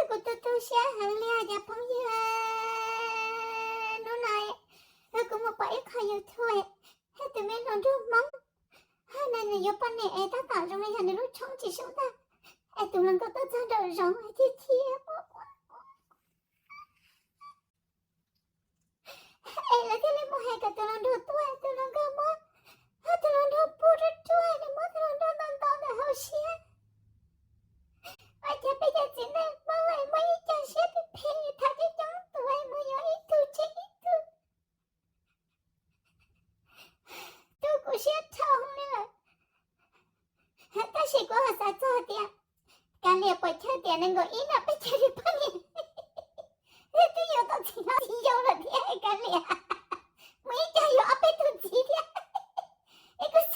Kuv tu tu siab heev li os cov phooj ywg. Hnub no kuv mus pom ib qho YouTube, hais tus me hluas nraug Hmoob, hais tias nws yuav poj niam es tab tom zoo li yog nws lub tshoob tsis sub tag, es tus hluas nkauj tuaj txog nraum zoov chim chim, es lawv thiaj li mus hais kom tus hluas nraug tuaj, tus hluas nkauj muab, tus hluas nraug pub ruaj ruaj, nws muab tus hluas nraug ntaus ntaus ntawm hauv siab. Ua cas peb cov txiv neej Hmoob muaj ib co siab phem phem, tham coob coob tus mus yuav ib tug tseg ib tug. Tu kuv siab dhau li lawm. Tab sis kuv ho xav txog tias, Kav Liam, puas chawj tias nees nkaum ib no peb cia li poj niam, twb yuav tau txiv hlob txiv yau lawm thiab Kav Liam. Muaj ib co yuav ob peb tug txiv thiab, es kuv